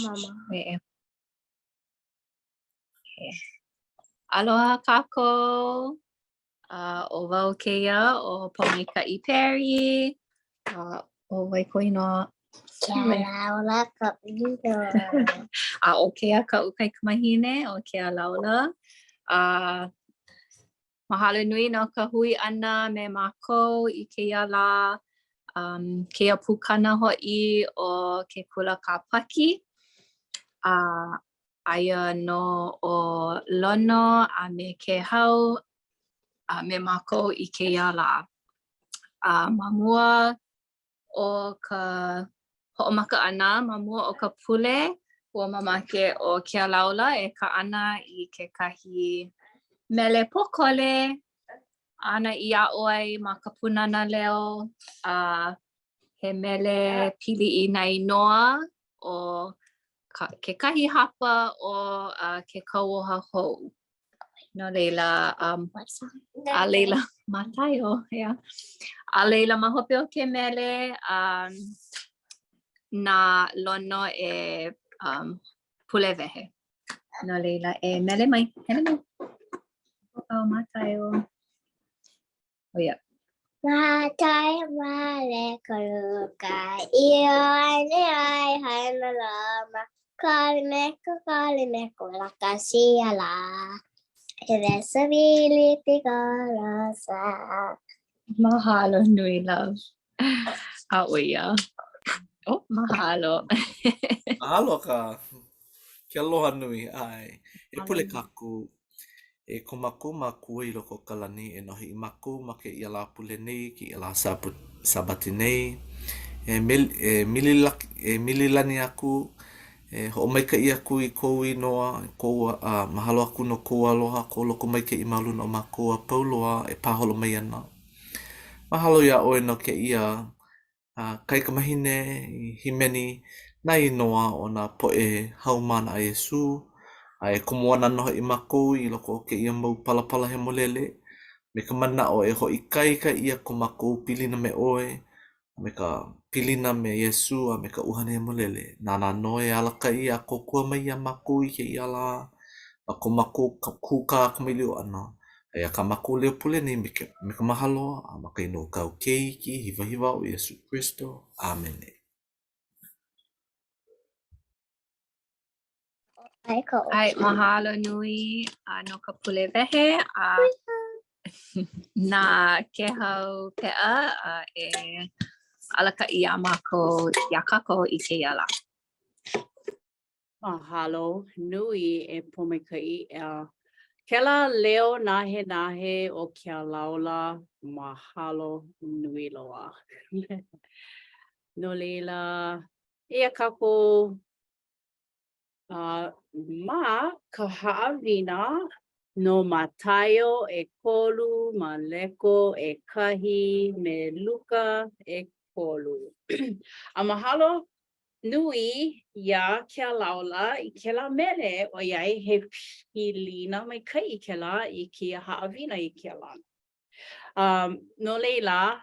Mama. Wait. Okay. Aloha kākou. Uh, ʻo wau kēia, ʻo Pōmaikaʻi Perry. Uh, ʻo wai kou inoa? Kealaula kaʻu inoa. A ʻo kēia kaʻu kaikamahine, ʻo Kealaula. Uh, Mahalo nui no ka hui ʻana me mākou i kēia lā, um, kēia pukana hoʻi o ke kula Kāpaki. A aia nō ʻo Lono a me Kēhau a me mākou i kēia lā. A ma mua o ka hoʻomaka ʻana, ma mua o ka pule, ua mamake ʻo Kealaula e kaʻana i kekahi mele pōkole āna i aʻo ai ma ka Pūnana Leo, a he mele pili i nā inoa o ka, kekahi hapa o uh, ke kauoha hou. No laila, um, a laila, Mataio, yeah. A laila, ma hope o ke mele, um, na Lono e um, pule wehe. No laila, e mele mai, hele mai. Oh, Mataio. Oh, yeah. Mataio Mareko Luka Ioane ai Haina Roma Kalimeko Kalimeko Lakasia la Evesa Filipi Kolosa Mahalo nui, love. A ʻo ia. Oh, mahalo. Mahalo ka ke aloha nui. ʻAe. E pule kākou. E ko mākou Makua i loko o ka lani, e noho hoʻi mākou ma kēia Lāpule nei, kēia lā Sābati nei, e e e mililani aku, e hoʻomaikaʻi aku i kou inoa, kou, a mahalo aku no kou aloha, kou lokomaikaʻi ma luna o mākou a pau loa e pāholo mai ana. Mahalo iā ʻoe no kēia a kaikamahine i hīmeni nā inoa o nā poʻe haumāna a Iesū, a e komo ana nō hoʻi mākou i loko o kēia mau palapala hemolele, me ka manaʻo e hoʻoikaika ʻia ko mākou pilina me ʻoe, a me ka pilina me Iesū a me ka ʻUhane Hemolele. Nāna nō e alakaʻi a kōkua mai iā mākou i kēia lā ma ko mākou kūkā kamaʻilio ʻana. Aia kā mākou leo pule nei me ke, me ka mahalo a ma ka inoa o kāu Keiki hiwahiwa ʻo Iesū Kristo. ʻĀmene. ʻAe, mahalo nui a no ka pule wehe a na Kēhau Peʻa a e alakaʻi iā mākou, iā kākou i kēia lā. Mahalo nui e Pōmaikaʻi. Kēlā leo nahenahe o Kealaula, mahalo nui loa. No laila, eia kākou uh, ma ka haʻawina no Mataio ʻekolu, Maleko ʻekahi, me Luka ʻekolu. A mahalo nui iā Kealaula i kēlā mele, ʻoiai he pilina maikaʻi kēlā i kēia haʻawina i kēia lā. Um, no laila,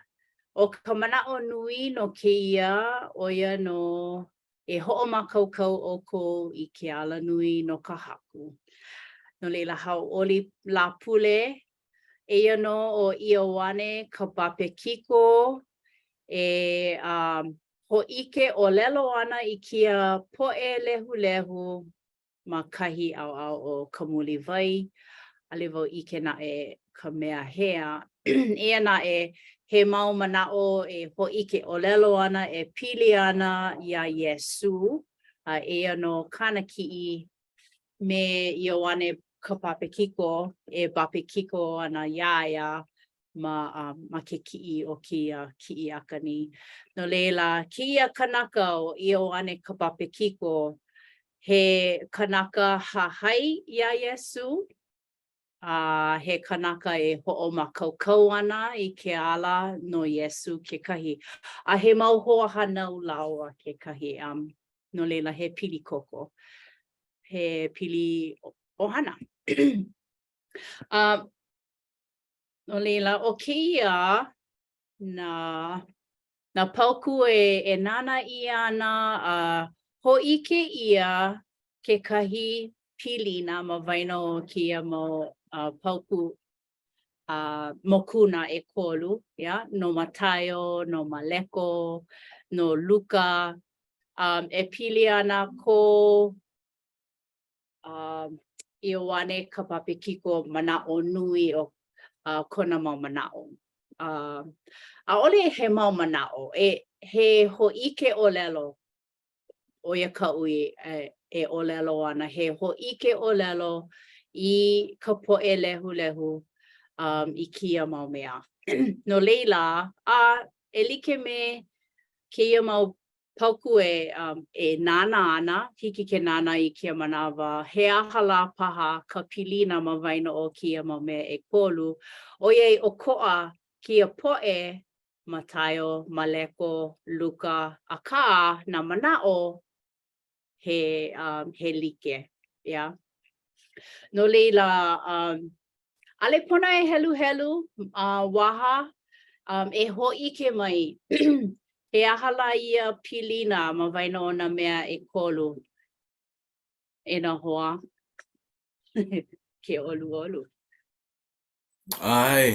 ʻo ka manaʻo nui no kēia, ʻo ia nō e hoʻomākaukau ʻoukou i ke alanui no ka Haku. No laila, hauʻoli Lāpule, eia nō ʻo Ioane ka Bapekiko e um, hōʻike ʻōlelo ana i kēia poʻe lehulehu ma kahi ʻaoʻao o ka muliwai, ʻaʻole wau ʻike naʻe ka mea hea. Eia naʻe, he mau manaʻo e hōʻike ʻōlelo ana e pili ana iā Iesū, a eia nō kāna kiʻi me Ioane ka Bapekiko e bapekiko ana iā ia ma, ma ke kiʻi o kēia kiʻi ʻakani. No laila, kēia kanaka ʻo Ioane ka Bapekiko, he kanaka hahai iā Iesū, a he kanaka e hoʻomākaukau ana i ke ala no Iesū kekahi, a he mau hoahānau lāua kekahi, um, no laila, he pili koko, he pili ʻohana. um, No laila, ʻo kēia nā, nā paukū e, e nānā ʻia ana a. Hōʻike ʻia kekahi pilina ma waena o kēia mau uh, paukū uh, mokuna ʻekolu, yeah, no Mataio, no Maleko, no Luka, um, e pili ana ko um, Ioane ka Papekiko manaʻo nui o uh, kona mau manaʻo. Uh, ʻaʻole he mau manaʻo, e, he hōʻike ʻōlelo ʻo ia kaʻu i e, e ʻōlelo ana, he hōʻike ʻōlelo i ka poʻe lehulehu um, i kēia mau mea. No laila, a e like me kēia mau paukū e, um, e nānā ana, hiki ke nānā i kēia manawa, he aha lā paha ka pilina ma waena o kēia mau mea ʻekolu, ʻoiai ʻokoʻa kēia poʻe Mataio, Maleko, Luka, akā, nā manaʻo, he, um, he like, yeah. No laila, um, ʻaʻole pono e heluhelu a uh, waha um, e hōʻike mai he aha lā ia pilina ma waena o nā mea ʻekolu e nā hoa ke ʻoluʻolu. ʻAe,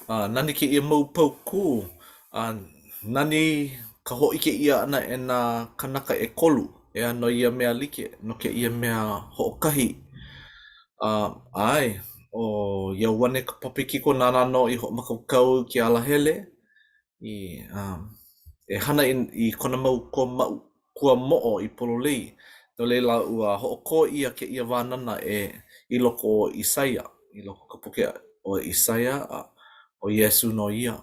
a nani kēia mau paukū, a nani ka hōʻike ʻia ʻana e nā kānaka ʻekolu, ʻeā, no ia mea like, no kēia mea hoʻokahi. A ʻae, ʻo Ioane ka Papekiko nāna nō i hoʻomākaukau i ke alahele i e hana i i kona mau kuamaʻu kuamoʻo i pololei, no laila ua hoʻokō ʻia kēia wānana e i loko o ʻIsaia, i loko o ka puke ʻo ʻIsaia, a ʻo Iesū nō ia,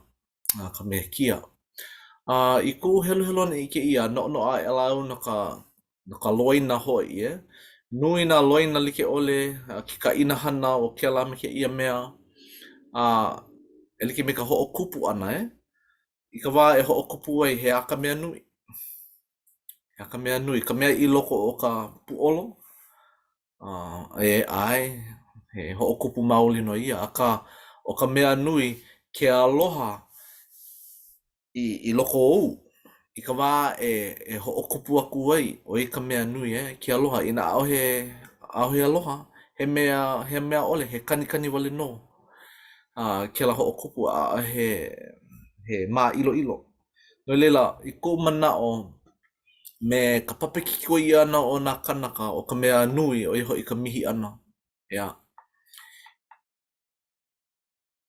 a ka Mekia. A i koʻu heluhelu ʻana i kēia, noʻonoʻo aʻela au no ka no ka loina hoʻi, e. Nui nā loina like ʻole, ke kaʻina hana o kēlā me kēia mea, a e like me ka hoʻokupu ʻana, e. I ka wā e hoʻokupu ai, he aha ka mea nui? He aha ka mea nui? Ka mea i loko o ka pūʻolo? Uh, e ʻae, he hoʻokupu maoli nō ia, akā, ʻo ka mea nui, ke aloha i, i loko ou. I ka wā e, e hoʻokupu aku ai, ʻo ia ka mea nui, e, ke aloha. Inā ʻaʻohe, ʻaʻohe aloha, he mea, he mea ʻole, he kanikani wale nō. a kēlā hoʻokupu ʻaʻohe he māʻiloʻilo. No laila, i koʻu manaʻo, me ka papekiko ʻia ʻana o nā kānaka, ʻo ka mea nui, ʻo ia hoʻi ka mihi ʻana, ʻeā.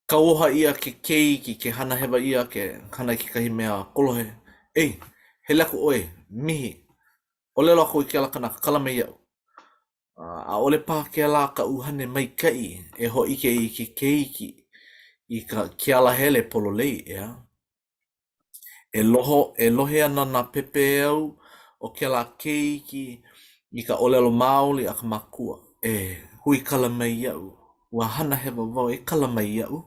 Kauoha ʻia ke keiki ke hana hewa ʻia, ke hana i kekahi mea kolohe, Ei, hele aku ʻoe, mihi, ʻōlelo aku i kēlā kanaka, kala mai iaʻu. ʻAʻole paha kēlā ka ʻuhane maikaʻi e hōʻike i ke keiki i ka ke alahele pololei, ʻeā? E loho, e lohe ana nā pepeiao o kēlā keiki i ka ʻōlelo maoli a ka makua, E huikala mai iaʻu, ua hana hewa wau, e kala mai iaʻu.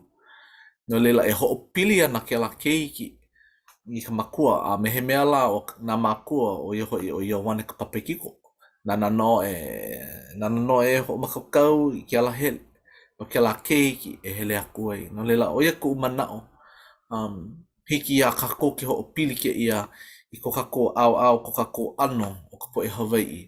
No laila, e hoʻopili ana kēlā keiki i ka makua, a me he mea lā ʻo nā mākua, ʻo ia hoʻi ʻo Ioane ka Papekiko, nāna nō e, nāna nō e hoʻomākaukau i ke alahele no kēlā keiki e hele aku ai. No laila, ʻo ia kuʻu manaʻo, um, hiki iā kākou ke hoʻopili kēia i ko kākou ʻaoʻao, ko kākou ʻano o ka poʻe Hawaiʻi.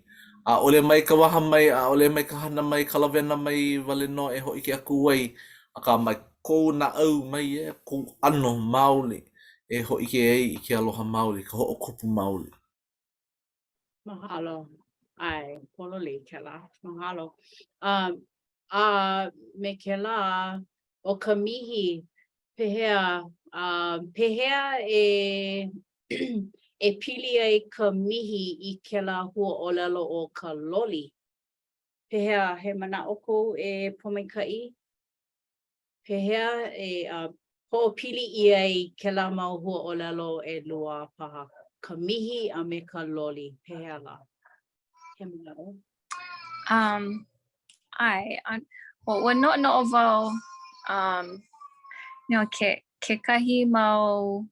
ʻAʻole mai ka waha mai, ʻaʻole mai ka hana mai, ka lawena mai wale nō e hōʻike aku ai, akā mai kou naʻau mai e, kou ʻano maoli e hōʻike ai i ke aloha maoli, ka hoʻokupu maoli. Mahalo. ʻAe, pololei kēlā. Mahalo. Um, a me kēlā, ʻo ka mihi, pehea, um, pehea e e pili ai ka mihi i kēlā huaʻōlelo ʻo ka loli? Pehea, he manaʻo kou e Pōmaikaʻi? Pehea e uh, hoʻopili ʻia ai kēlā mau huaʻōlelo ʻelua paha, ka mihi a me ka loli, pehea lā? He manaʻo? Um, ʻae, uh, well, ua noʻonoʻo wau, um, you know, ke, kekahi mau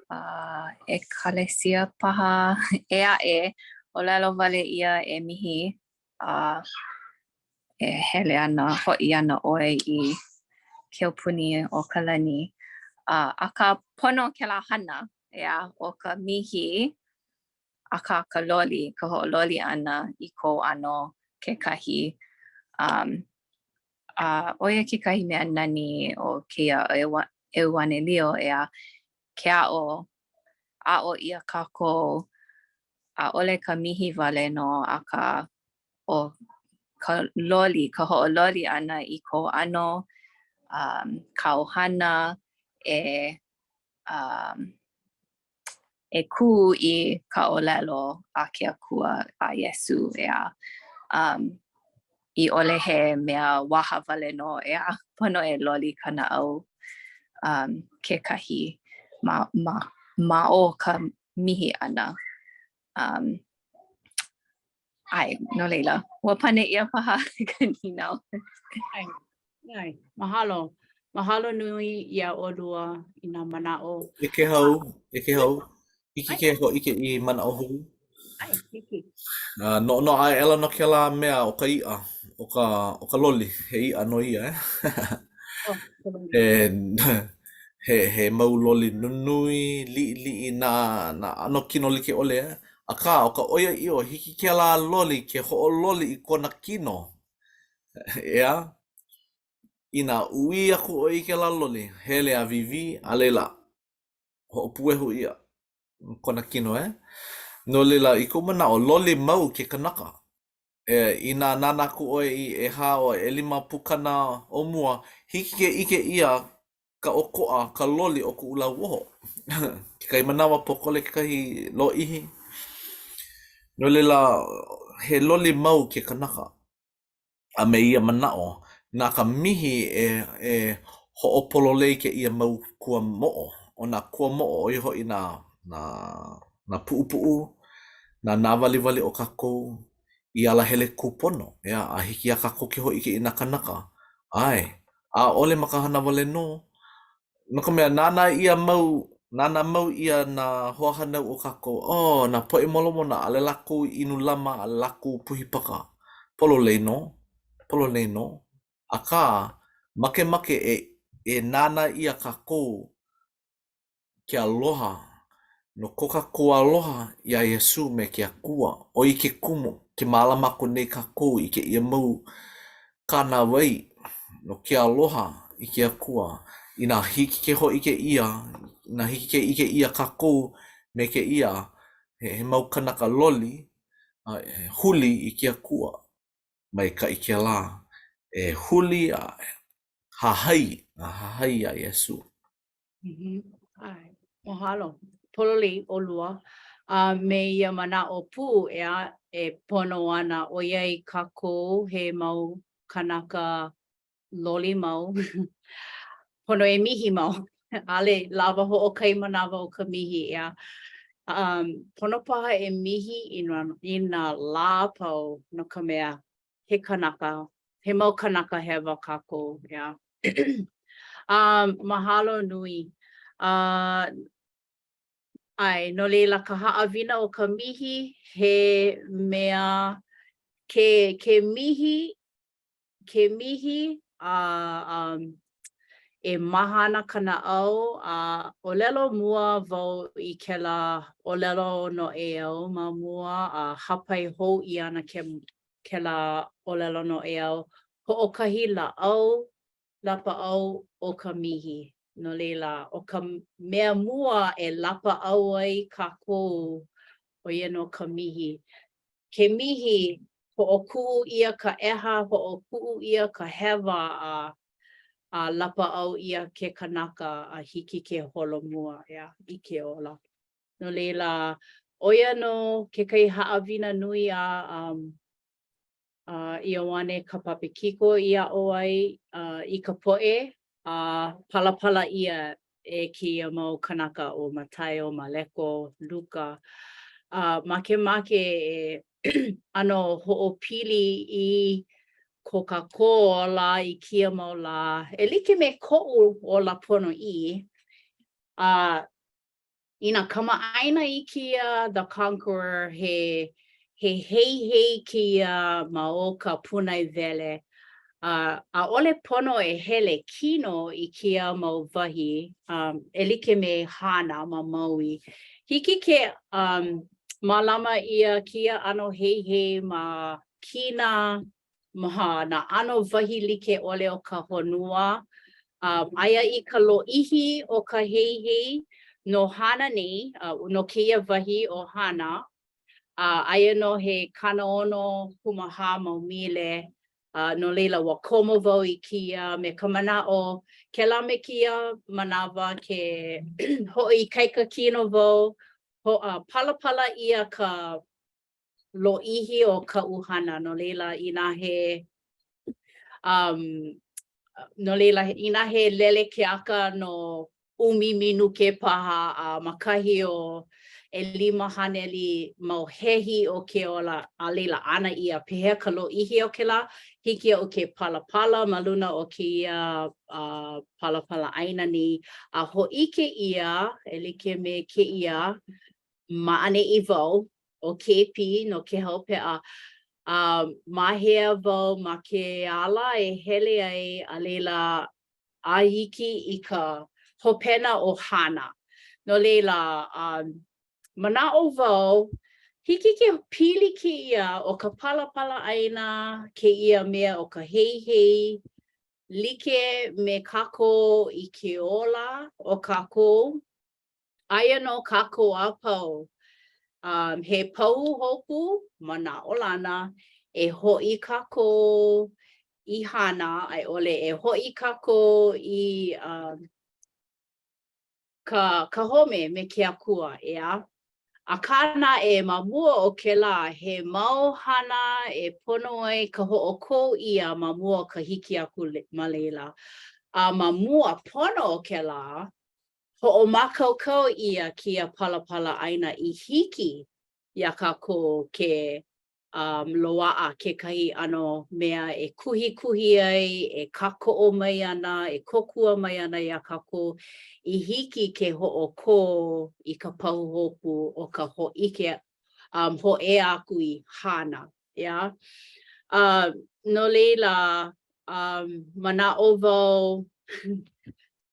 uh, ʻekalesia paha ʻē aʻe, ʻōlelo wale ʻia e mihi a e hele ana, hoʻi ana ʻoe i ke aupuni o ka lani. Uh, akā, pono kēlā hana, ʻeā, ʻo ka mihi. Akā ka loli, ka hoʻololi ʻana i kou ʻano kekahi. Um, a ʻo ia kekahi mea nani o kēia ʻEuanelio, ʻeā, ke aʻo, aʻo ʻia kākou, ʻaʻole ka mihi wale nō, akā ʻo ka loli, ka hoʻololi ʻana i kou ʻano, um, kāu hana e um, e kū i ka ʻōlelo a ke Akua a Iesū, ʻeā. Um, i ʻole he mea waha wale nō, ʻeā, pono e loli ka naʻau um, kekahi ma, ma, ma o ka mihi ʻana. Um, ʻae, no laila, ua pane ʻia paha ka nīnau. ʻAe, ʻae, mahalo. Mahalo nui iā ʻolua i nā manaʻo. E Kehau, e Kehau, hiki ke hōʻike i manaʻo hou? ʻAe, hiki. Uh, noʻonoʻo aʻela no kēlā mea o ka iʻa, o ka, o ka loli, he iʻa nō ia, eh? oh, ka loli. He, he, he mau loli nunui, liʻiliʻi, nā, nā ʻano kino like ʻole, eh? Akā, ʻo ka ʻoiaʻiʻo, hiki kēlā loli ke hoʻololi i kona kino, ʻeā? Inā ʻuī aku ʻoe i kēlā loli, hele a wīwī, a laila, hoʻopuehu ʻia kona kino, eh? No laila, i koʻu manaʻo, loli mau ke kanaka. E, inā nānā aku ʻoe i ʻehā o ʻelima pukana o mua, hiki ke ʻike ʻia ka ʻokoʻa, ka loli o kuʻu lauoho. Kekahi manawa pōkole kekahi lōʻihi. No laila, he loli mau ke kanaka. A me ia manaʻo, na ka mihi e, e hoʻopololei kēia mau kuamoʻo. ʻO nā kuamoʻo, ʻo ia hoʻi nā, nā, nā puʻupuʻu, nā nāwaliwali o kākou i alahele kūpono, ʻeā, a hiki iā kākou ke hōʻike i nā kānaka, ʻae, ʻaʻole ma ka hana wale nō, no ka mea, nānā ʻia mau, nānā mau ʻia nā hoahānau o kākou, oh, nā poʻe Molomona, ʻaʻole lākou inu lama, ʻaʻole lākou puhi paka. Pololei nō, pololei nō. Akā, makemake e, e nānā ʻia kākou ke aloha, no ko kākou aloha iā Iesū me ke Akua, ʻo ia ke kumu ke mālama aku nei kākou i kēia mau kānāwai no ke aloha i ke Akua. Inā hiki ke hōʻike ʻia, inā hiki ke ʻike ʻia kākou me kēia, he, he mau kanaka loli, a huli i ke Akua, maikaʻi kēlā e huli a hahai, a hahai iā Iesū. Mm-hmm. ʻAe. Mahalo. Pololei ʻolua. A me ia manaʻo pū, ʻeā, e pono ana ʻoiai kākou he mau kanaka loli mau, pono e mihi mau. ʻAʻole lawa hoʻokahi manawa o ka mihi, ʻeā. Um, pono paha e mihi i nā, i nā lā a pau no ka mea, he kanaka, he mau kanaka hewa kākou, ʻeā. Um, mahalo nui. Uh, ʻae, no laila ka haʻawina o ka mihi, he mea ke, ke mihi, ke mihi a um, e maha ana ka naʻau a ʻōlelo mua wau i kēlā ʻōlelo noʻeau ma mua a hāpai hou ʻia ana ke kēlā ʻōlelo noʻeau, hoʻokahi lāʻau lapaʻau ʻo ka mihi. No laila, ʻo ka mea mua e lapaʻau ai kākou, ʻo ia nō ka mihi. Ke mihi, hoʻokuʻu ʻia ka ʻeha, hoʻokuʻu ʻia ka hewa a a lapaʻau ʻia ke kanaka a hiki ke holomua, ʻeā, i ke ola. No laila, ʻo ia nō kekahi haʻawina nui a um, a Ioane ka Papekiko i aʻo ai uh, i ka poʻe a palapala ʻia e kēia mau kanaka ʻo Mataio, Maleko, Luka. A makemake e ʻano hoʻopili i ko kākou ola i kēia mau lā, e like me koʻu ola ponoʻī. A Inā kamaʻāina i kēia The Conqueror he he heihei kēia ma o ka pūnaewele a ʻaʻole pono e hele kino i kēia mau wahi um, e like me Hāna ma Maui. Hiki ke um, mālama ʻia kēia ʻano heihei ma Kina, ma nā ʻano wahi like ʻole o ka honua. Um, aia i ka lōʻihi o ka heihei no Hāna nei, uh, no kēia wahi ʻo Hāna, a uh, aia nō he 60 kūmāhā mau mile, uh, no laila, ua komo wau i kēia me ka manaʻo, kēlā me kēia manawa ke hoʻoikaika kino wau, ho, uh, palapala ʻia ka lōʻihi o kaʻu hana, no laila, inā he, um, no laila, inā he lele keaka no ʻumi minuke paha a ma kahi o 500 mau hehi o ke ola, a laila ana ʻia pehea ka lōʻihi o kēlā, hiki iaʻu ke palapala ma luna o kēia uh, palapala ʻāina nei a hōʻike ʻia e like me kēia ma ʻaneʻi wau ʻo KP no Kēhau Peʻa. A ma hea wau ma ke ala e hele ai a laila a hiki i ka hopena o Hāna. No laila, um, manaʻo wau, hiki ke pili kēia ʻo ka palapala ʻāina, kēia mea ʻo ka heihei, like me kākou i ke ola o kākou, Aia nō kākou a pau, um, he pahuhopu manaʻolana e hoʻi kākou i Hāna, a i ʻole e hoʻi kākou i um, ka, ka home me ke Akua, ʻeā? Akā naʻe, ma mua o kēlā, he mau hana e pono ai ka hoʻokō ʻia ma mua o ka hiki aku ma laila. A ma mua pono o kēlā, Hoʻomākaukau ʻia kēia palapala ʻāina i hiki iā kākou ke um, loaʻa kekahi ʻano mea e kuhikuhi ai, e kākoʻo mai ana, e kōkua mai ana iā kākou i hiki ke hoʻokō i ka pahuhopu o ka hōʻike um, hōʻea aku i Hāna. ʻEā? Uh, no laila, um, manaʻo wau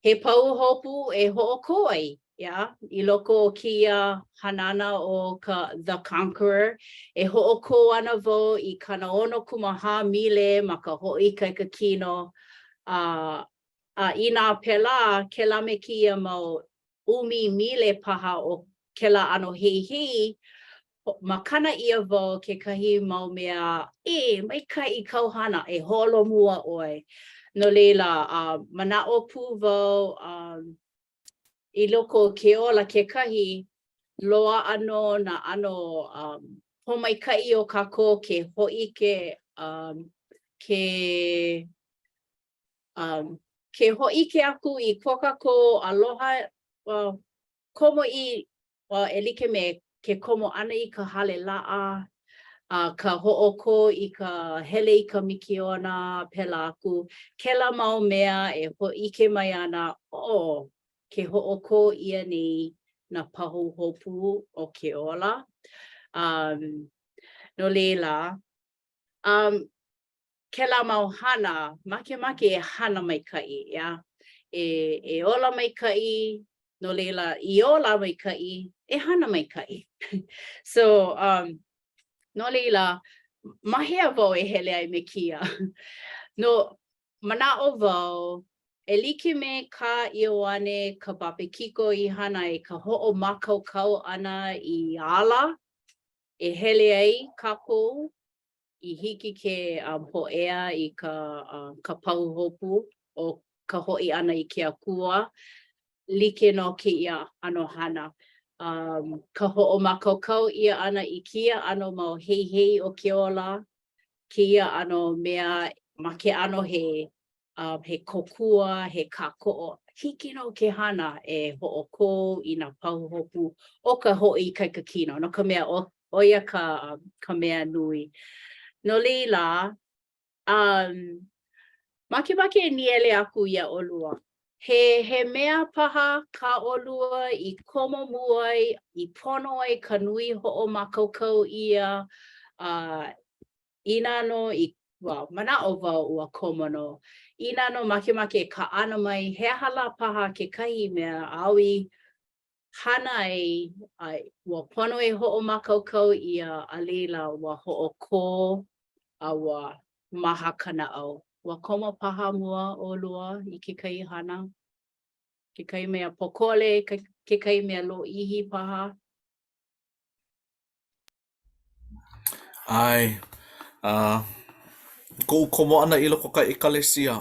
he pahuhopu e hoʻokō ai, ʻeā, i loko o kēia hanana o ka The Conqueror, e hoʻokō ana wau i 64 mile ma ka hoʻoikaika kino, a, a inā pēlā, kēlā me kēia mau ʻumi mile paha o kēlā ʻano heihei, makana ʻia wau kekahi mau mea, ē, maikaʻi kāu hana, e holomua ʻoe. No laila, uh, manaʻo pū wau um, i loko o ke ola kekahi, loaʻa nō nā ʻano um, pōmaikaʻi o kākou ke hōʻike um, ke um, ke hōʻike aku i ko kākou aloha well, komo i Well, e like me ke komo ʻana i ka hale laʻa, a ka hoʻokō i ka hele i ka mikiona, pēlā aku, kēlā mau mea e hōʻike mai ana, oh, ke hoʻokō ʻia nei nā pahuhopu o ke ola. Um, no laila, um, kēlā mau hana, makemake e hana maikaʻi, ʻeā? E, e ola maikaʻi, no laila, i ola maikaʻi, e hana maikaʻi. So, um, no laila, ma hea wau e hele ai me kēia? No, manaʻo wau, e like me kā Ioane ka Bapekiko i hana ai ka hoʻomākaukau ʻana i ala e hele ai kākou i hiki ke um, hōʻea i ka, uh, ka pahuhopu o ka hoʻi ʻana i ke Akua, like nō kēia ʻano hana. Um, ka hoʻomākaukau ʻia ʻana i kēia ʻano mau heihei o ke ola, kēia ʻano mea ma ke ʻano he um, he kōkua, he kākoʻo, hiki nō ke hana e hoʻokō i nā pahuhopu o ka hoʻoikaika kino, no ka mea, ʻo, ʻo ia ka, ka mea nui. No laila, um, makemake e nīele aku iā ʻolua. He, he mea paha kā ʻolua i komo mua ai, i pono ai ka nui hoʻomākaukau ʻia, uh, Inā nō i, well, manaʻo wau ua komo nō. Inā nō makemake e kaʻana mai, he aha lā paha kekahi mea āu i hana ai, a ua pono e hoʻomākaukau ʻia, a laila ua hoʻokō a ua maha ka naʻau. Ua komo paha mua ʻolua i kekahi hana, kekahi mea pōkole, kekahi mea lōʻihi paha? ʻAe, a koʻu komo ʻana i loko o ka ʻekalesia,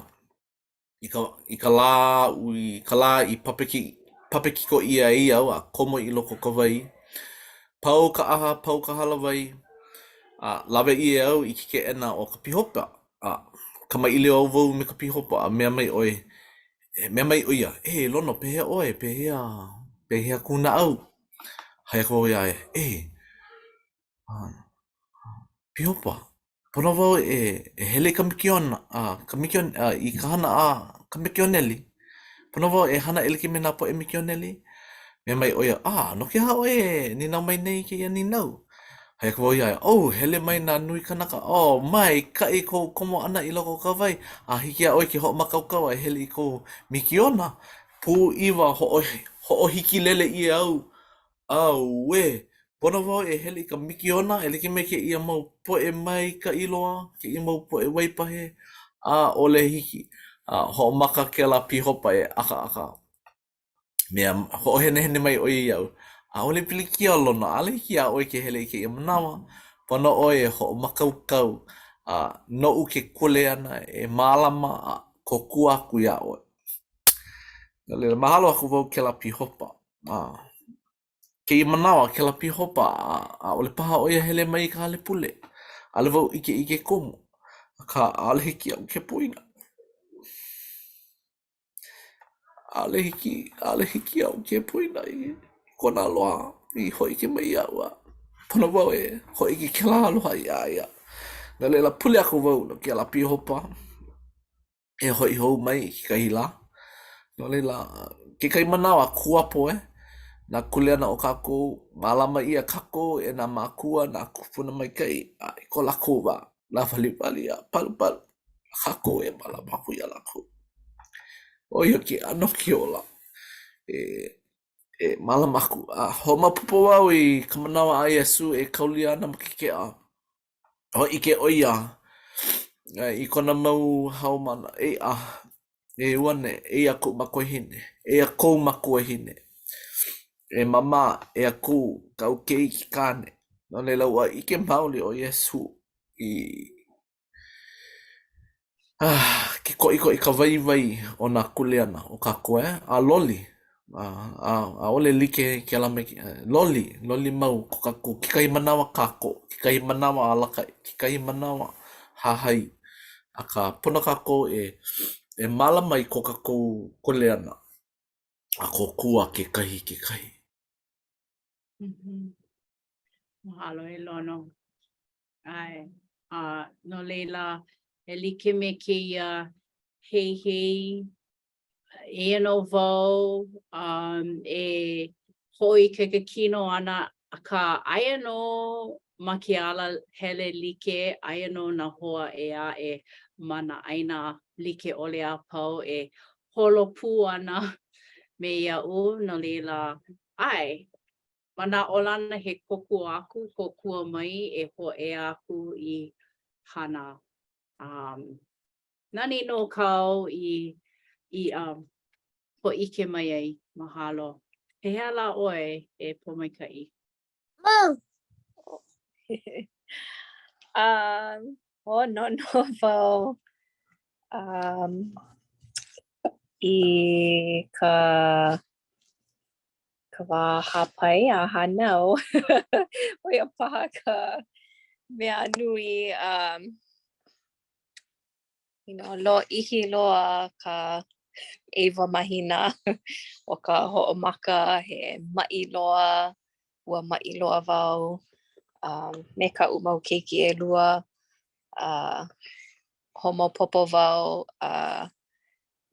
i ka i ka lā i ka lā i papeki papekiko ʻia ai au a komo i loko o ka wai, pau ka ʻaha, pau ka hālāwai, a lawe ʻia au i ke keʻena o ka pīhopa, a kamaʻilio wau me ka pīhopa a mea mai ʻoe, mea mai ʻo ia, E Lono, pehea ʻoe, pehea, pehea kou naʻau? Hai aku au iā ia, E, pīhopa, pono wau e e hele i ka mikiona, a ka mikion a i ka hana a ka mikioneli. Pono wau e hana e like me nā poʻe mikioneli? Mea mai ʻo ia, A, no ke aha ʻoe e nīnau mai nei i kēia nīnau? Hai aku wau iā ia, Oh, hele mai nā nui kanaka, oh, maikaʻi kou komo ʻana i loko o ka wai, a hiki iā ʻoe ke hoʻomākaukau a e hele i kou mikiona. Pūʻiwa hoʻohikilele ʻia au Auē! Pono wau e hele i ka mikiona e like me kēia mau poʻe maikaʻi loa, kēia mau poʻe waipahē, ʻaʻole hiki. A hoʻomaka kēlā pīhopa e ʻakaʻaka. Mea, hoʻohenehene mai ʻo ia iaʻu, ʻAʻole pilikia Lono, ʻaʻole hiki iā ʻoe ke hele i kēia manawa. Pono ʻoe e hoʻomākaukau, a noʻu ke kuleana e mālama a kōkua aku iā ʻoe. No laila, mahalo aku wau kēlā pīhopa. A kēia manawa, kēlā pīhopa, a ʻaʻole paha ʻo ia hele mai i ka hale pule. ʻAʻole wau ʻike i ke kumu, akā ʻaʻole hiki iaʻu ke poina. ʻAʻole hiki, ʻaʻole hiki iaʻu ke poina i kona aloha i hōʻike mai iaʻu a pono wau e hōʻike kēlā aloha iā ia. No laila, pule aku wau no kēlā pīhopa. e hoʻi hou mai i kekahi lā. No laila, kekahi manawa, kuapo e, nā kuleana o kākou, mālama ʻia kākou e nā mākua, nā kūpuna maikaʻi, a i ko lākou wā nāwaliwali a palupalu, kākou e mālama aku iā lākou. ʻO ia ke ʻano ke ola e e mālama aku. A hoʻomaopopo wau i ka manawa a Iesū e kaulia ana ma ke keʻa. Hōʻike ʻo ia i kona mau haumāna, Eiʻa, e uane, eia kuʻu makuahine, eia kou makuahine, e Māmā, eia kou kāu keiki kāne. No laila, ua ʻike maoli ʻo Iesū i ke koʻikoʻi, ka waiwai o nā kuleana o kākou, e? A loli, a, a, ʻaʻole like kēlā me loli, loli mau ko kākou, kekahi manawa kākoʻo, kekahi manawa alakaʻi, kekahi manawa hahai. Akā, pono kākou e, e mālama i ko kākou kuleana a kōkua kekahi i kekahi. Mm -hmm. Mahalo e Lono. ʻAe. A no laila, e like me kēia heihei, eia nō wau um, e hoʻoikaika kino ana, akā aia nō ma ke ala hele like, aia nō nā hoa ʻē aʻe ma nā ʻāina like ʻole a pau e holo pū ana me iaʻu, no laila, ʻae, Manaʻolana he kōkua aku, kōkua mai e hōʻea aku i Hāna. Um, nani nō kāu i, i um, hōʻike mai ai, mahalo. Pehea lā ʻoe e Pōmaikaʻi? Woo! um, oh, no, no, wau. Um, i ka ka wā hāpai a hānau. ʻO ia paha ka mea nui um, you know, lōʻihi loa ka ʻeiwa mahina o ka hoʻomaka, he maʻi loa, ua maʻi loa wau um, me kaʻu mau keiki ʻelua. Uh, hoʻomaopopo wau uh,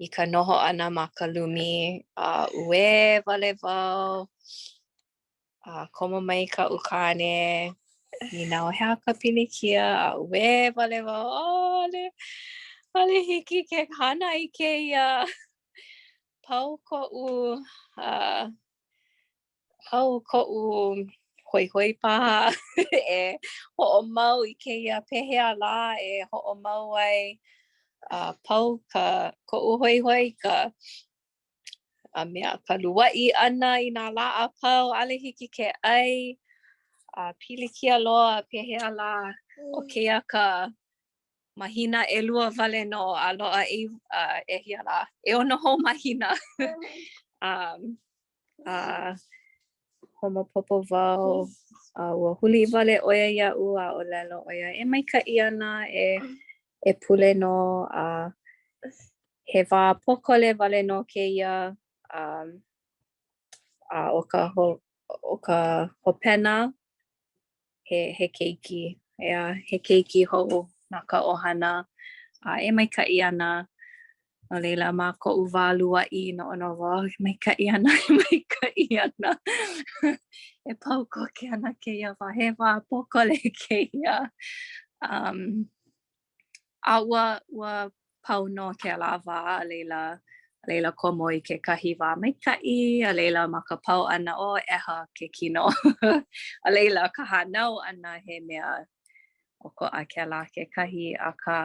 i ka noho ʻana ma ka lumi a uē wale wau. A komo mai kaʻu kāne, nīnau he aha ka pilikia, a uē wale wau, ʻaʻole, ʻaʻole hiki ke hana i kēia. Pau koʻu uh. Pau koʻu hoihoi paha e hoʻomau i kēia pehea lā e hoʻomau ai a pau ka koʻu hoihoi ka a mea ka luaʻi ʻana i nā lā a pau, ʻaʻole hiki ke ʻai a pilikia loa pehea lā ʻo kēia ka mahina ʻelua wale nō a loaʻa ʻehia lā, ʻeono hou mahina. Um, a hoʻomaopopo wau a ua huli wale ʻo ia iaʻu a ʻōlelo ʻo ia e maikaʻi ana e e pule nō a he wā pōkole wale nō kēia um, a ʻo ka ho, ʻo ka hopena he, he keiki, ʻeā, he keiki hou na ka ʻohana, a e maikaʻi ana. No laila, ma koʻu wā luaʻi, noʻonoʻo wau, e maikaʻi ana, e maikaʻi ana. E pau koke ana kēia wā, he wā pōkole kēia. Um, a ua, ua pau nō kēlā wā, a laila, a laila komo i kekahi wā maikaʻi, a laila ma ka pau ʻana, oh, ʻeha ke kino. A laila ka hānau ʻana he mea ʻokoʻa kēlā kekahi, akā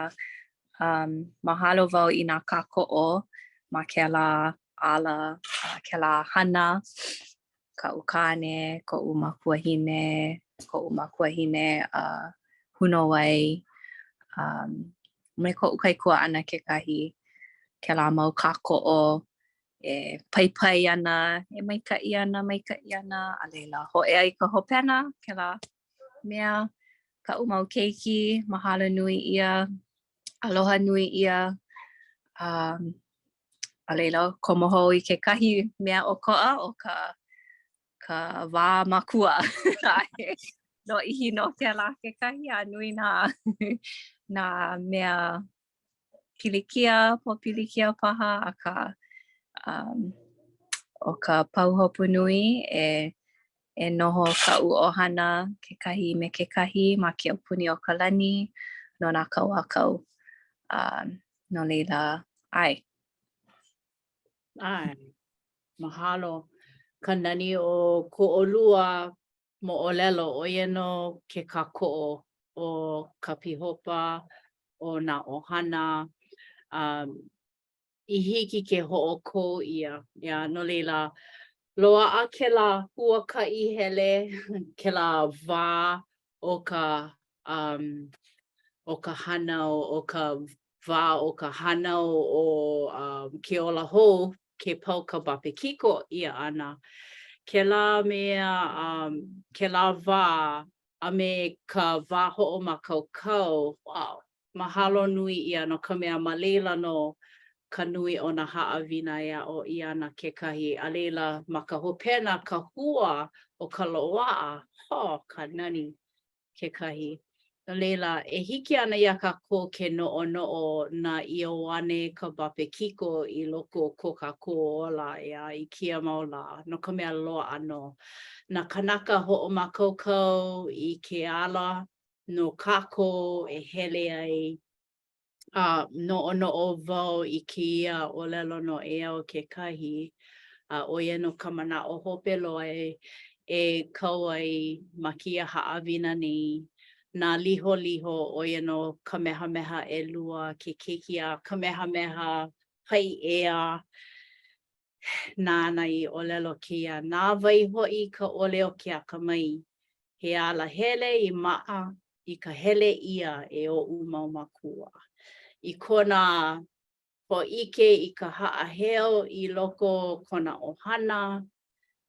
um, mahalo wau i nā kākoʻo ma kēlā ala, uh, kēlā hana, kaʻu kāne, koʻu makuahine, koʻu makuahine uh, honōwai, um, me koʻu kaikuaʻana kekahi, kēlā mau kākoʻo e paipai ana, e maikaʻi ana, maikaʻi ana, a laila, hōʻea i ka hopena, kēlā mea, kaʻu mau keiki, mahalo nui ʻia, aloha nui ʻia, um, a laila, komo hou i kekahi mea ʻokoʻa ʻo ka ka wā makua. Lōʻihi nō kēlā kekahi a nui nā nā mea pilikia, pōpilikia paha, akā um, ʻo ka pahuhopu nui e e noho kaʻu ʻohana kekahi me kekahi ma ke aupuni o ka lani no nā kau a kau. Um, no laila, ʻae. ʻAe. Mahalo. Ka nani o ko ʻolua moʻolelo, ʻo ia nō ke kākoʻo o ka pīhopa, o nā ʻohana, um, i hiki ke hoʻokō ʻia. Yeah, no laila, loaʻa kēlā huakaʻi hele, kēlā wā o ka um, o ka hānau, o ka wā o ka hānau o um, ke ola hou, ke pau ka bapekiko ʻia ʻana. Kēlā mea, um, kēlā wā, a me ka wā hoʻomākaukau, wow, mahalo nui ʻia no ka mea ma laila nō ka nui o nā haʻawina e aʻo ʻia ana kekahi, a laila ma ka hopena ka hua o ka loaʻa, ho, ka nani kekahi. No laila, e hiki ana iā kākou ke noʻonoʻo na Ioane ka Bapekiko i loko o ko kākou ola, ʻeā, i kēia mau lā, no ka mea loaʻa nō nā kānaka hoʻomākaukau i ke ala no kākou e hele ai A noʻonoʻo wau i kēia ʻōlelo noʻeau kekahi, a ʻo ia nō ka manaʻo hope loa e e kau ai ma kēia haʻawina nei, nā liholiho, ʻo ia nō Kamehameha ʻElua, ke keiki a Kamehameha Paiʻea, nāna i ʻōlelo kēia, na wai hoʻi ka ʻole o ke akamai, he ala hele i maʻa i ka hele ʻia e oʻu mau mākua. I kona hōʻike i ka haʻaheo i loko o kona ʻohana,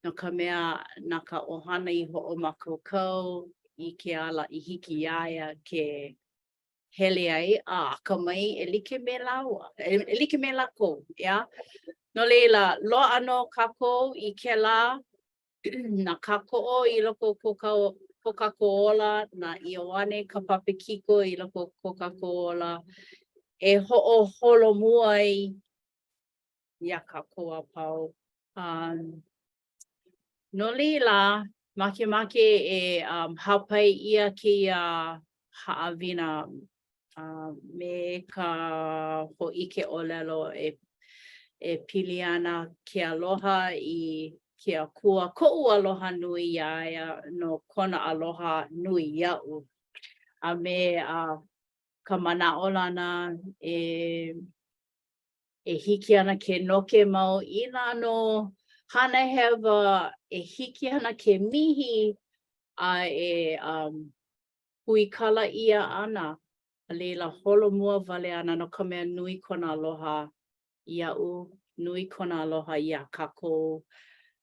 no ka mea, na ka ʻohana i hoʻomākaukau i ke ala i hiki iā ia ke hele ai a akamai e like me lāua, e like me lākou, ʻeā? No laila, loaʻa nō kākou i kēlā nā kākoʻo i loko o ko, ko kākou ola, na Ioane ka Papekiko i loko o ko kākou ola, e hoʻoholomua ai iā kākou a pau. Um, no laila, makemake e um, hāpai ʻia kēia haʻawina uh, me ka hōʻike ʻōlelo e, e pili ana ke aloha i. ke Akua, koʻu aloha nui iā ia no kona aloha nui iaʻu, a me uh, ka manaʻolana e e hiki ana ke noke mau inā nō hana hewa e hiki ana ke mihi a e um, huikala ʻia ana, a laila holomua wale ana no ka mea nui kona aloha iaʻu, nui kona aloha iā kākou,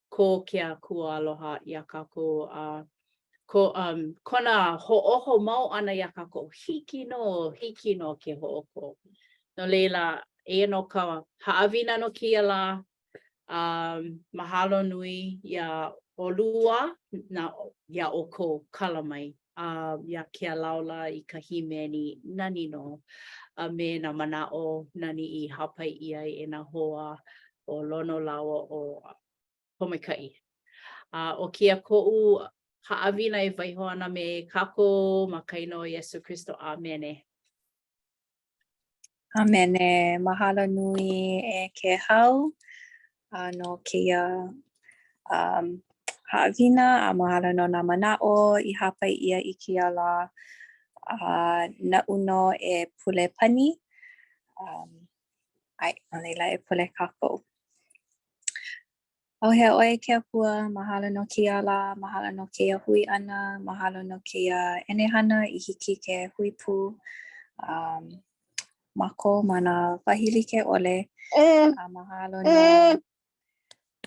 ko ke Akua aloha iā kākou, a ko, um, kona hoʻōho mau ʻana iā kākou, hiki nō, hiki nō ke hoʻokō. No laila, eia nō ka haʻawina no kēia lā, um, mahalo nui iā ʻolua, na, iā ʻoukou, kala mai, a iā Kealaula i ka hīmeni nani nō, a me nā manaʻo nani i hāpai ʻia ai e nā hoa ʻo Lono lāua ʻo Pōmaikaʻi. A ʻo kēia koʻu haʻawina e waiho ana me kākou ma ka inoa o Iesū Kristo. ʻĀmene. ʻĀmene. Mahalo nui e Kēhau a no kēia um, haʻawina a mahalo no nā manaʻo i hāpai ʻia i kēia lā. A naʻu nō e pule pani. Um, ʻae, no laila e pule kākou. ʻAuhea ʻoe e ke Akua, mahalo no kēia lā, mahalo no kēia hui ʻana, mahalo no kēia ʻenehana i hiki ke hui pū um, mākou ma nā wahi like ʻole. A mahalo no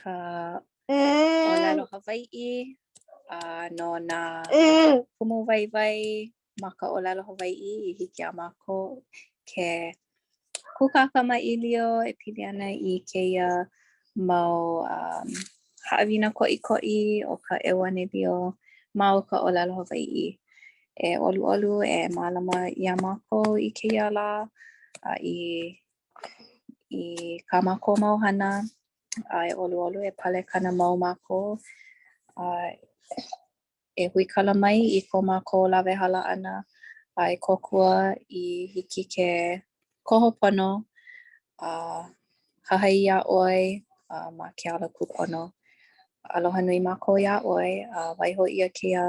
ka ʻōlelo Hawaiʻi, a no nā kumu waiwai ma ka ʻōlelo Hawaiʻi i hiki iā mākou ke kūkā kamaʻilio e pili ana i kēia mau um, haʻawina koʻikoʻi o ka ʻeuanelio ma o ka ʻōlelo Hawaiʻi. E ʻoluʻolu e mālama iā mākou i kēia lā a i, i kā mākou mau hana a e ʻoluʻolu e palekana mau mākou a e huikala mai i ko mākou lawehala ʻana a e kōkua i hiki ke koho pono a hahai iā ʻoe a ma ke ala kūpono. Aloha nui mākou iā ʻoe a waiho ʻia kēia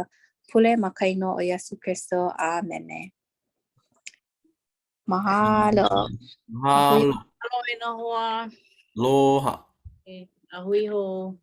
pule ma ka inoa o Iesū Kristo. ʻĀmene. Mahalo. Mahalo. Mahalo e nā hoa. Aloha. A hui hou.